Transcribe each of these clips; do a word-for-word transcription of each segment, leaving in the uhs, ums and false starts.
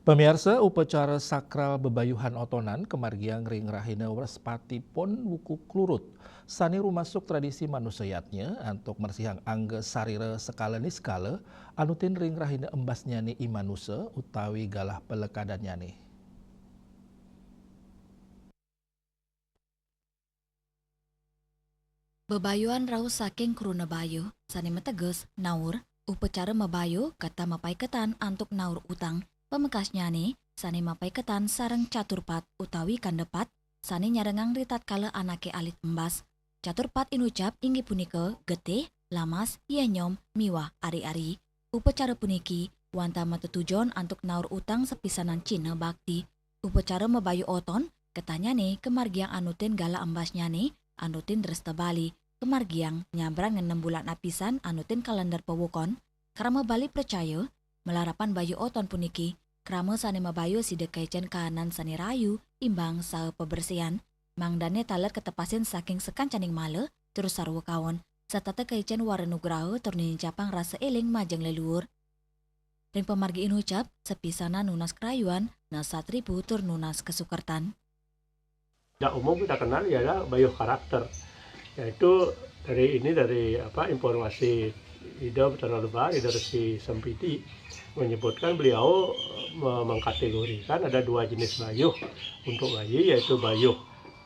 Pamiarsa, upacara sakral bebayuhan otonan kamargiang ring rahina Wrespati Pon wuku Klurut, sane rumasuk tradisi manusa yatnya antuk mersihang angga sarira sekala niskala anutin ring rahina embasnyane i manusa utawi galah pelekedannyané. Bebayuhan rauh saking kruna bayuh, sane mateges naur, upacara mabayuh kata mapaiketan antuk naur utang, pamekasnyane sane mapaiketan sareng catur pat utawi kanda pat, sane nyarengang ritatkala anake alit embas. Catur pat inucap inggih punika getih, lamas, yenyom, miwah ari-ari. Upacara puniki wantah matetujon antuk naur utang sapisanan cihna bakti. Upacara mabayuh oton, ketanyane kamargiang anutin galah embasnyane, anutin dresta Bali, kamargiang nyabran ngenem bulan apisan anutin kalender pawukon. Krama Bali pracaya, malarapan bayuh oton puniki, krama sane mabayuh sida kaicen kahanan sane rahayu, imbang saha pabersihan, mangdane taler katepasin saking sakancaning mala, tur sarwa kaon, satata kaicen wara nugraha tur nincapang rasa eling majeng leluhur. Ring pamargi inucap, sapisanan nunas krayuan, nasat ripu tur nunas kasukertan. Pada umum kita kenal ialah bayuh karakter, yaitu dari ini, dari apa, informasi Ida Betara Lebar, Ida Resi Sempidi menyebutkan beliau me-, mengkategorikan ada dua jenis bayuh untuk bayi, yaitu bayuh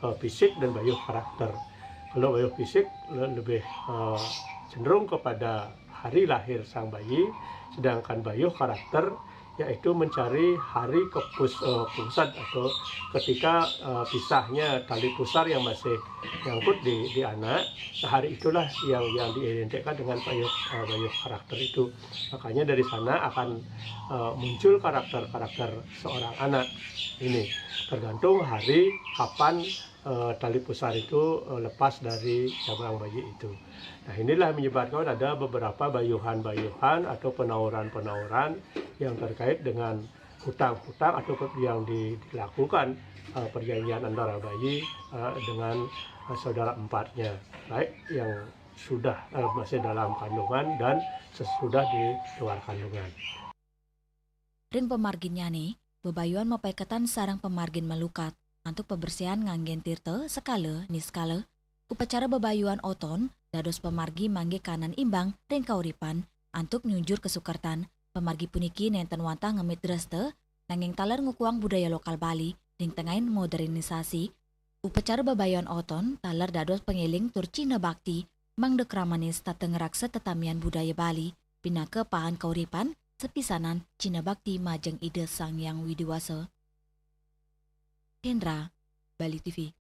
eh, fisik dan bayuh karakter. Kalau bayuh fisik le-, lebih eh, cenderung kepada hari lahir sang bayi, sedangkan bayuh karakter yaitu mencari hari kepus, eh, pusat atau ketika eh, pisahnya tali pusar yang masih nyangkut di, di anak. Nah, hari itulah yang yang diidentikan dengan bayuh eh, bayuh karakter itu. Makanya dari sana akan eh, muncul karakter-karakter seorang anak ini, tergantung hari kapan eh, tali pusar itu eh, lepas dari cabang bayi itu. Nah, inilah menyebabkan ada beberapa bayuhan-bayuhan atau penauran-penauran yang terkait dengan hutang-hutang atau pe-, yang di-, dilakukan eh, perjanjian antara bayi eh, dengan eh, saudara empatnya, baik yang sudah eh, masih dalam kandungan dan sesudah di luar kandungan. Ring pamarginnyane, bebayuhan mapaiketan sareng pamargin malukat, antuk pabersihan nganggen tirta sekala niskala. Upacara bebayuhan oton dados pamargi manggihin kahanan imbang ring kauripan, antuk nyujur kasukertan. Pamargi puniki nenten wantah ngemit dresta, nanging taler ngukuhang budaya lokal Bali ring tengahin modernisasi. Upacara bebayuhan oton taler dados pangeling tur cihna bakti, mangda kramané setata ngraksa tetamian budaya Bali, pinaka pahan kauripan, sapisanan cihna bakti majeng Ida Sang Hyang Widhi Wasa. Hendra, Bali T V.